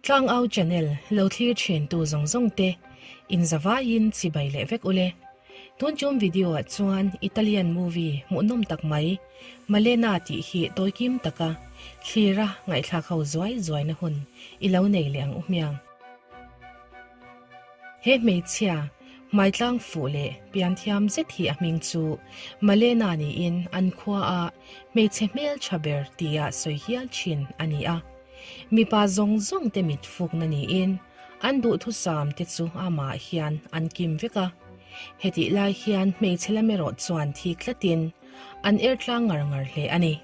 Tlangau channel lo thlir thin tu zawng zawng te in zavaiin chibai leh vek ule. Tun chum video ah chuan Italian movie hmuhnawm tak mai Malena tih hi tawikim taka thlira ngaihthlak ho zuai zuai na hun i lo nei leh ang u hmiang. He hmeichhia hmaitlang fuh leh pianthiam zet hi a hming chu Malena niin an khua a hmeichhe hmeltha ber tia sawi hial thin a ni a. Mipa zawng zawng te mit fukna niin an duhthusam te chu amah hian an kim vek a. Hetih lai hian hmeichhe lam erawh chuan thi tlatin an er tlang ngar ngar hle a ni.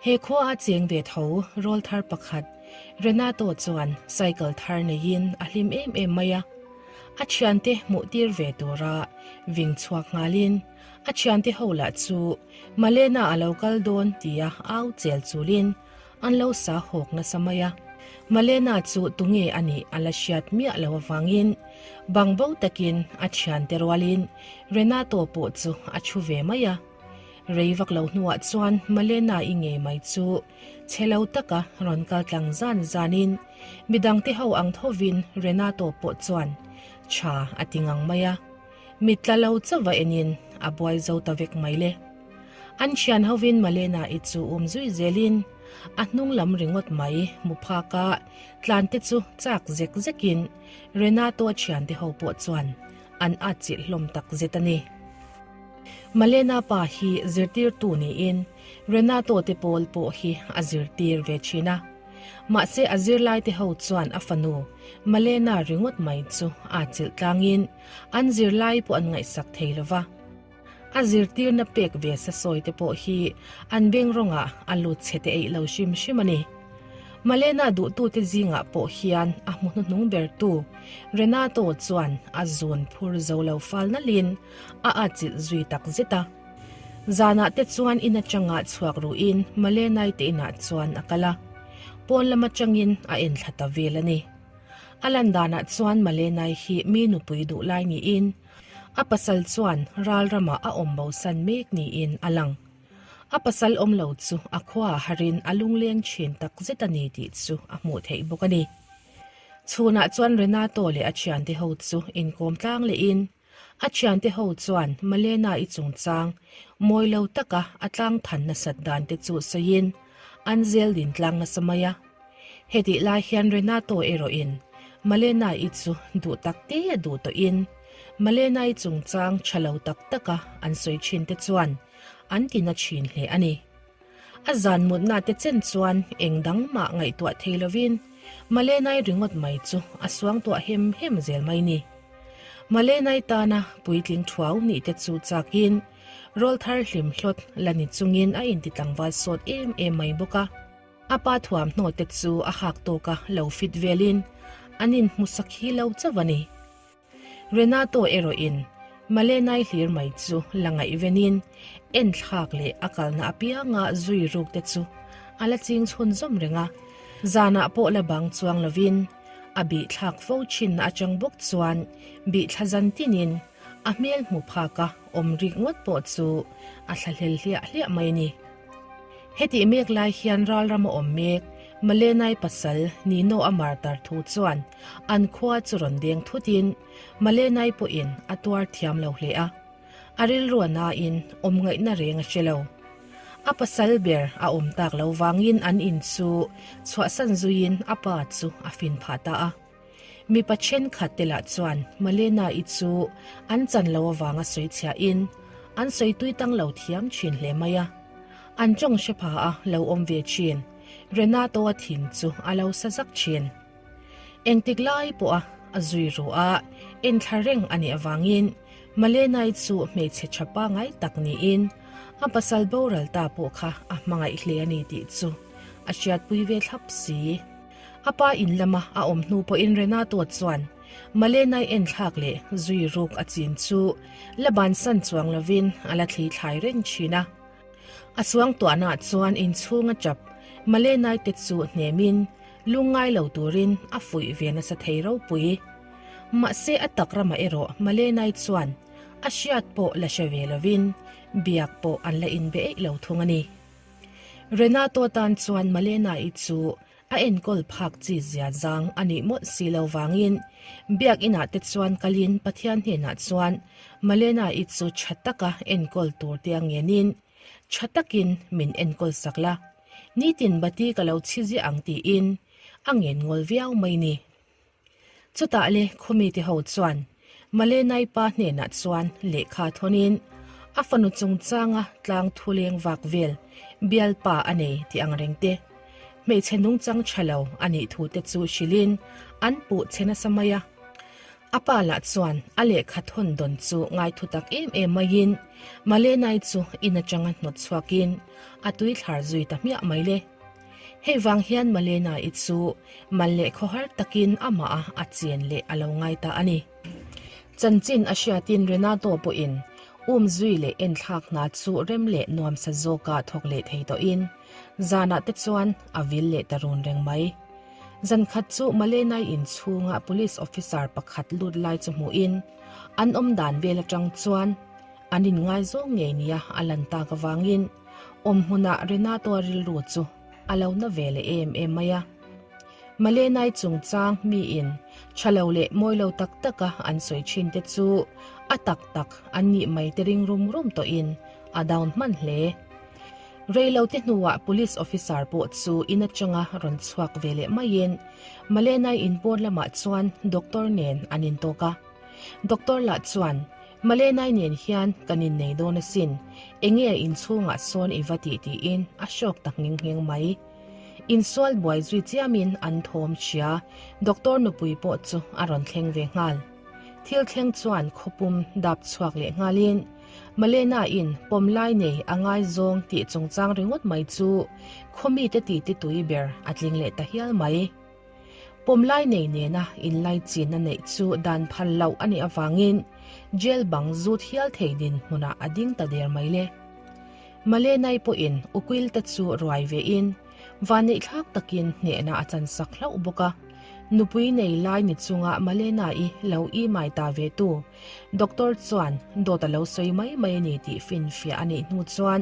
He khua a cheng ve tho rawlthar pakhat Renato chuan cycle thar neiin a hlim em em mai a. A thiante hmuh tir ve tura ving chhuak nghalin a thiante ho lah chu Malena a lo kal dawn tia au chel chulin an lo sa hawk nasa mai a. Malena chu tunge a nih a la hriat miah lo avangin bangbo takin a thiante rualin Renato pawh chu a thu ve mai a. Rei vak lo hnuah chuan Malena-i ngei mai chu chhe lo taka rawn kal tlang zan zanin midangte ho ang thovin Renato pawh chuan tha a ti ngang mai a, mit tla lo chauh a enin a buai zo ta vek mai le. An thian hovin Malena-i chu um zui zelin a hnung lam ringawt mai hmu phaka tlante chu chak zek zekin Renato-a thiante ho pawh chuan an atchilh hlawm tak zet a ni. Malena pa hi zirtirtu niin Renato te pawl pawh hi a zirtir ve thin a. Mahse a zirlaite ho chuan a fanu Malena ringawt mai chu aa chilh tlangin an zirlai pawh an ngaihsak thei lo va. A zirtirna pek ve sa sawi te pawh hi an beng rawngah a lut chhe te eih lo hrim hrim a ni. Malena duhtute zingah pawh hian a hmu hnuhnung bertu Renato chuan a zun phur zo lo fal nalhin a atchilh zui tak zet a. Zanah te chuan in atanga chhuak ruhin Malenai te inah chuan a kal a, pawn lam atangin a enthla ta vel a ni. A lan danah chuan Malenai hi mi nupui duh lai niin a pasal chuan ral ramah a awm bosan mek niin a lang. A pasal awm lo chu a khua a harin a lungleng thin tak zet a ni tih chu a hmuh theih bawk a ni. Chhunah chuan Renato leh a thiante ho chu inkawm tlang lehin A thiante ho chuan Malena-i chungchang mawi lo taka a tlang than nasat dan te chu sawiin an zel din tlang nasa mai a. Hetih lai hian Renato erawhin Malena-i chu duh tak te a duh tawhin Malena-i chungchang tha lo tak taka an sawi thin te chuan an ti na thin hle a ni. A zan mutna te chen chuan eng dang mah ngaihtuah thei lovin Malenai ringawt mai chu a suangtuah hem hem zel mai ni. Malenai tana puitling thuau nih te chu chakin rawlthar hlim hlawt la ni chungin a inti tlangval sawt em em mai bawk a. A pa thuamhnaw te chu a hak tawka lo fit velin an inhmu sakhi lo chauh a ni. Renato erawhin Malenai hlir mai chu la ngaihvenin enthlak leh a kalna apianga zui ruk te chu a la ching chhunzawm reng a, zanah pawh la bang chuang lovin a bihthlak fo thinna atang bawk chuan bihthla zan tinin a hmel hmu phaka awm rik ngawt pawh chu a thlahlel hliah hliah mai a ni. Hetih mek lai hian ralram a awm mek, Malenai pasal Nino a martar thu chuan an khua chu rawn deng thutin Malenai pawhin a tuar thiam lo hle a. A rilru a nain awm ngaihna reng a hre lo. A pasal ber a awm tak lo vangin an in chu chhuahsan zuiin a pa chu a fin phah ta a. Mipa thenkhat te lah chuan Malena-i chu an chan lo avanga sawi chhiahin an sawi tui tang lo thiam thin hle mai a. An tawng hre pha a lo awm ve thin. Renato-a thin chu a lo sa zak thin. Engtik lai pawha a zui ru a, enthla reng a nih avangin Malena-i chu hmeichhe tha pangai tak niin a pasal boral ta pawh kha a hmangaih hle a ni tih chu a hriatpui ve thlap si. A pa in lama a awm hnu pawhin Renato chuan Malenai enthlak leh zui ruk a chin chu la bansan chuang lovin a la thli thlai reng thin a. A suangtuahnaah chuan inchhung a tap Malenai te chu hnemin lungngai lo turin a fuih ve nasa thei ropui. Mahse a tak ramah erawh Malenai chuan a hriat pawh la hre ve lovin biak pawh an la inbe eih lo thung a ni. Renato tan chuan Malena-i chu. A enkawl phak chi zia zang a nih mawlh si lo vangin Biakinah te chuan kalin Pathian hnenah chuan Malena-i chu tha taka enkawl tur te a ngenin tha takin min enkawl sak la, nitin bati ka lo chhi ziah ang tiin a ngen ngawl viau mai ni. Chutah le khawmite ho chuan Malenai pa hnenah chuan lehkha thawnin a fanu chungchanga tlang thu leng vak vel bialpa a nei tih ang reng te, hmeichhe nungchang tha lo a nih thu te chu hrilhin an puh che nasa mai a. A pa lah chuan a lehkha thawn dawn chu ngaithu tak em em maiin Malenai chu in atanga hnawt chhuakin a tuithlar zui ta hmiah mai le. Hei vang hian Malena-i chu mal leh khawhar takin amah a a chen leh a lo ngai ta a ni. Chanchin a hriatin Renato pawhin um zui leh enthlak hna chu rem leh nuamsa zawka thawk leh thei tawhin zanah te chuan a vil leh ta run reng mai. Zan khat chu Malena-i inchhunga police officer pakhat lut lai chu hmuhin an awm dan vel atang chuan An inngaizawng ngei nia a lan tak avangin awm hmunah Renato-a rilru chu a lo na ve leh em em mai a. Malenai chungchang miin tha lo leh mawi lo tak taka an sawi thin te chu a tak tak an nih mai te ring rum rum tawhin a down hman hle. Reilote hnuah police officer pawh chu in atanga rawn chhuak ve leh maiin Malenai inpawn lamah chuan doctor nen an intawk a. Doctor lah chuan Malenai nen hian kan innei dawn asin, enge inchhungah sawn i va tih tiin a hrawk ta nghing ngheng mai. Insual buai zui chiamin an thawm hria, doctor nupui pawh chu a rawn thleng ve nghal. Thil thleng chuan khawpum dap chhuak leh nghalin Malena-in pawm lai nei a ngaizawng tih chungchang ringawt mai chu khawmite titi tui ber a tling leh ta hial mai. Pawmlai nei nena inlaichin a neih chu dan phal loh a nih avangin jail bang zut hial thei dinhmunah a ding ta der mai le. Malenai pawhin ukil te chu ruai vein vanneihthlak takin hnehna a chansak hlauh bawk a. Nupui nei lai ni chunga Malena-i lo imai ta ve tu doctor chuan dawt a lo sawi mai mai a ni tih finfiah a nih hnu chuan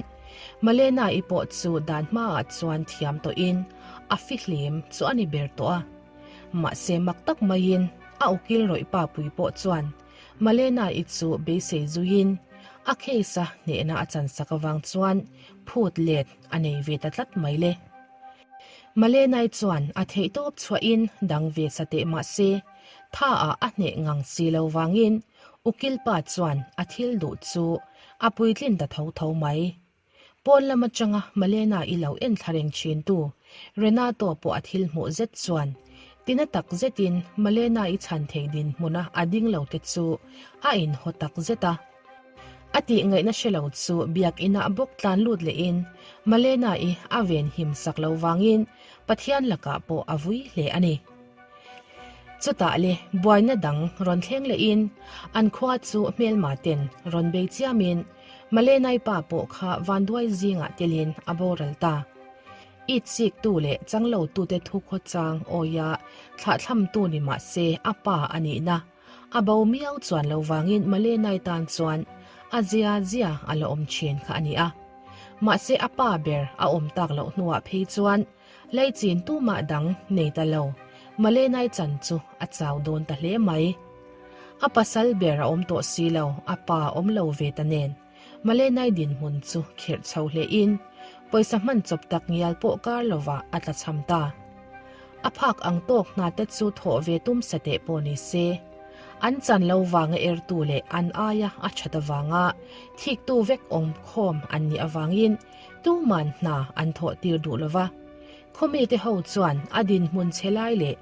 Malena-i pawh chu dan hmaah chuan thiam tawhin a fihlim chu a ni ber tawh a. Mahse mak tak maiin a ukil rawih pa pui pawh chuan Malena-i chu beisei zuiin a case a hnehna a chansak avang chuan phut let a nei ve ta tlat mai le. Malena-i chuan a theihtawp chhuahin dang ve sa teh mahse tha ah a hneh ngang si lo vangin ukil pa chuan a thil duh chu a puitlin ta tho tho mai. Pawn lam atanga Malena i lo en thla reng thin tu Renato pawh a thil hmuh zet chuan tina tak zetin Malena i chhan thei dinhmuna a ding lo te chu a inhaw tak zet a. A tih ngaihna hre lo chu biakinah bawk tlan lut lehin Malena i a ven him sak lo vangin Pathian lakah pawh a vui hle a ni. Chutah le buaina dang rawn thleng lehin an khua chu hmelma ten rawn bei chiamin Malenai pa pawh kha vanduai zingah telin a boral ta. Itsiktu leh changlo tute thu khawchang awia thlahthamtu ni mah se a pa a nihna a bo miau chuan lo vangin Malenai tan chuan a zia zia a la awm thin kha a ni a. Mahse a pa ber a awm tak loh hnuah phei chuan Leichin tumah dang nei ta lo, Malenai chan chu a chau dawn ta hle mai. A pasal ber a awm tawh si lo, a pa awm lo ve ta nen. Malenai dinhmun chu khirh chho hlein, pawisa hman chawp tak ngial pawh kar lovah a tla cham ta. A phak ang tawk hna te chu thawh ve tum sa teh pawh ni se. An chan lo vanga ertu leh an aia a that avanga thiktu vek awm khawm an nih avangin, Tuman hna an thawh tir duh lo va, khawmite ho chuan a dinhmun chhe lai leh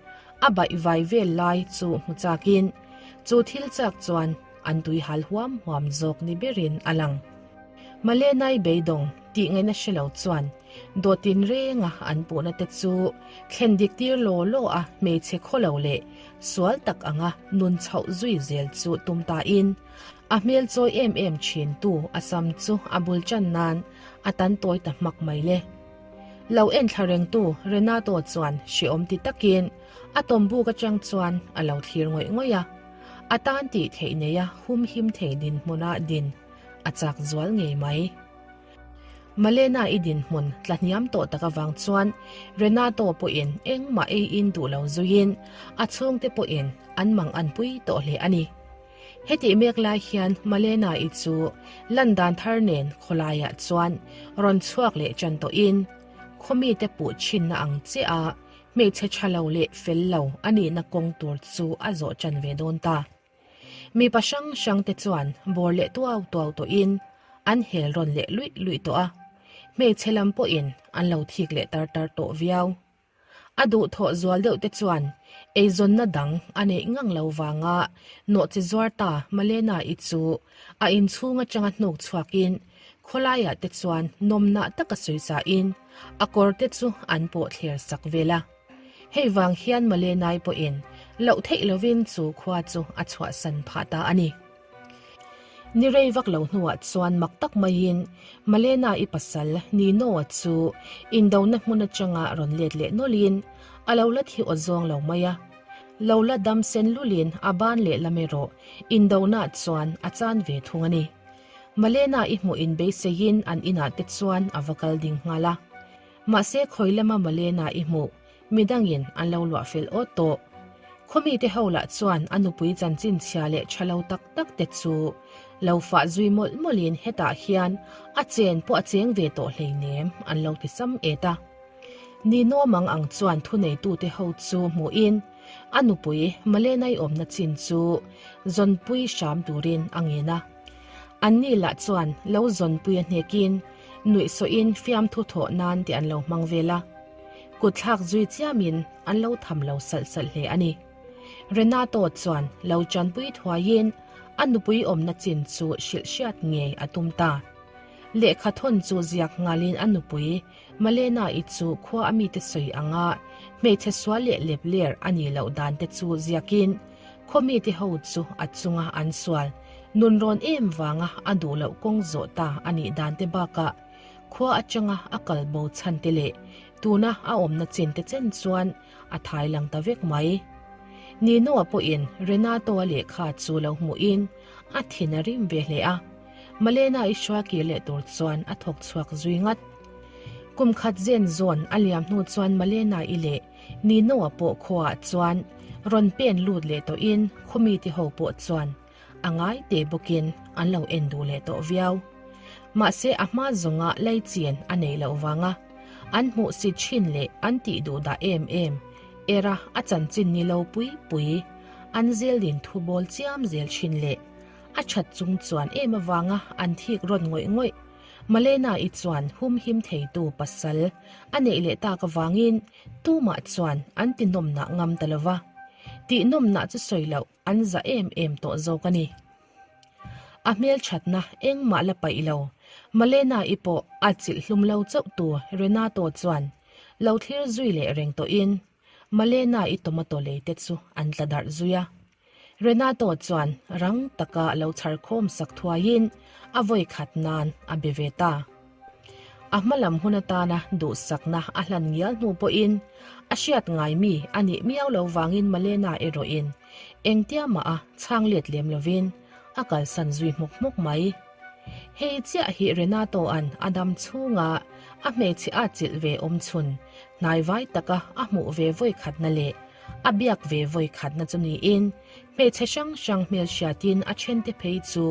a baih vai vel lai chu hmu chakin chu thil chak chuan an tui hal huam huam zawk ni berin a lang. Malenai beidawng tih ngaihna hre lo chuan dawtin renga an puhna te chu thlen dik tir law law a hmeichhe khaw lo leh sual tak anga nun chhoh zui zel chu tum tain A hmel chawi em em thin tu a sam chu a bul tan nan a tan tawi ta hmak mai le. Lo en thla reng tu Renato chuan hreawm ti takin a tawmbuk atang chuan a lo thlir ngawih ngawih a. A tan tih theih neia hum him thei dinhmuna din a chak zual ngei mai. Malena-i dinhmun tla hniam tawh tak avang chuan Renato pawhin engmah ei in duh lo zuiin a chhungte pawhin an mang an pui tawh hle a ni. Hetih mek lai hian Malena-i chu lan dan thar nen khawlaiah chuan rawn chhuak leh ṭan tawhin khawmite puh chhinna ang chiah a hmeichhe ṭha lo leh fel lo a nihna kawng tur chu a zawh ṭan ve dawn ta. Mipa hrang hrang te chuan bawr leh tuau tuau tawhin an hel rawn leh luih luih tawh a, hmeichhe lam pawhin an lo thik leh tar tar tawh viau. A duhthawh zual deuh te chuan eizawnna dang a neih ngang lo vanga nawhchi zuar ta Malena-i chu a inchhung atanga hnuk chhuakin khawlaiah te chuan nawmnah taka sawisain a kawr te chu an pawh thler sak vel a. Hei vang hian Malenai pawhin loh theih lovin chu khua chu a chhuahsan phah ta a ni. Ni rei vak lo hnuah chuan mak tak maiin Malena-i pasal Nino-a chu indona hmun atanga rawn let leh nawlhin a lo la thi aw zawng lo mai a. Lo la dam sen lulin a ban leh lam erawh indona chuan a chan ve thung a ni. Malena-i hmuh inbeiseiin an inah te chuan a va kal ding nghal a. Mahse khawi lama Malena i hmuh, midangin an lo luah fel awt tawh. Khawmite ho lah chuan a nupui chanchin chhia leh tha lo tak tak te chu lo fah zui mawlh mawlhin hetah hian a chen pawh a cheng ve tawh hleinem an lo ti sam et a. Ninawm ang ang chuan thuneitute ho chu hmuhin a nupui Malena-i awmna chin chu zawnpui hram turin a ngen a. Anni lah chuan lo zawnpui a hnekin nuihsawhin fiamthu thawh nan tih an lo hmang vel a, kutthlak zui chiamin an lo tham lo salh salh hle a ni. Renato chuan lo chanpui thuaiin a nupui awmna chin chu hrilh hriat ngei a tum ta. Lehkha thawn chu ziak nghalin a nupui Malena-i chu khua a mite sawi anga hmeichhe sual leh lep ler a nih loh dan te chu ziakin khaw mite ho chu a chunga an sual nunrawn em vanga a duh loh kawng zawh ta a nih dan te bakah khua atanga a kal bo chhan te leh tuna a awmna chin te chen chuan a thai lang ta vek mai. Nino-a pawhin Renato-a lehkha chu lo hmuhin a thin a rim ve hle a. Malena-i hruakir leh tur chuan a thawk chhuak zui ngat. Kum khat zen zawn a liam hnu chuan Malena-i leh Nino-a pawh khuaah chuan rawn pen lut leh tawhin khawmite ho pawh chuan a ngai te bawkin an lo en duh leh tawh viau. Mahse a hma zawnga leichen a neih loh vanga an hmuh si thin leh an tih duh dah em em era a chanchin ni lo pui pui an zeldin thu bawl chiam zel thin leh A that chung chuan em avanga an thik rawn ngawih ngawih. Malena-i chuan humhim theitu pasal a neih leh tak avangin tumah chuan an ti nawmnah ngam ta lova. Tih nawmnah chu sawi loh an za em em tawh zawk a ni. A hmelthatna engmah la paih lo. Malena-i pawh a chilh hlum lo chauh tu Renato chuan lo thlir zui leh reng tawhin Malena-i tomato lei te chu an tla darh zui a. Renato chuan rang taka lo chhar khawm sak thuaiin a vawi khat nan a be ve ta. A hma lam hun atana duhsakna a hlan ngial hnu pawhin a hriat ngai mi a nih miau lo vangin Malena erawhin engtia mah a chhang let lem lovin a kalsan zui hmuk hmuk mai. Hei chiah hi Renato-a'n a dam chhunga a hmeichhe a chilh ve awm chhun hnaivai taka a hmuh ve vawi khatna leh A biak ve vawi khatna chu niin hmeichhe hrang hrang hmelhriatin a thente phei chu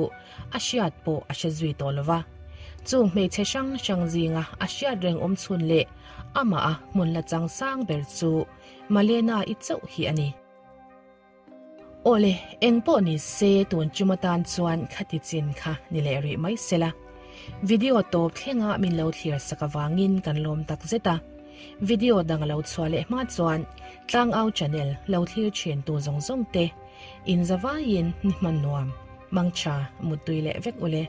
a hriat pawh a hre zui tawh lo va. Chung hmeichhe hrang hrang zinga a hriat reng awm chhun leh amah a hmun la chang sang ber chu Malena-i chauh hi a ni. Awle, eng pawh ni se tun chum atan chuan khati chin kha ni leh rih mai sela. Video tawp thlenga min lo thlir sak avangin kan lawm tak zet a. Video dang lo chhuah leh hma chuan Tlangau channel lo thlir thin tu zawng zawng te in zavaiin ni hman nuam, mangtha, muttui leh vek ule.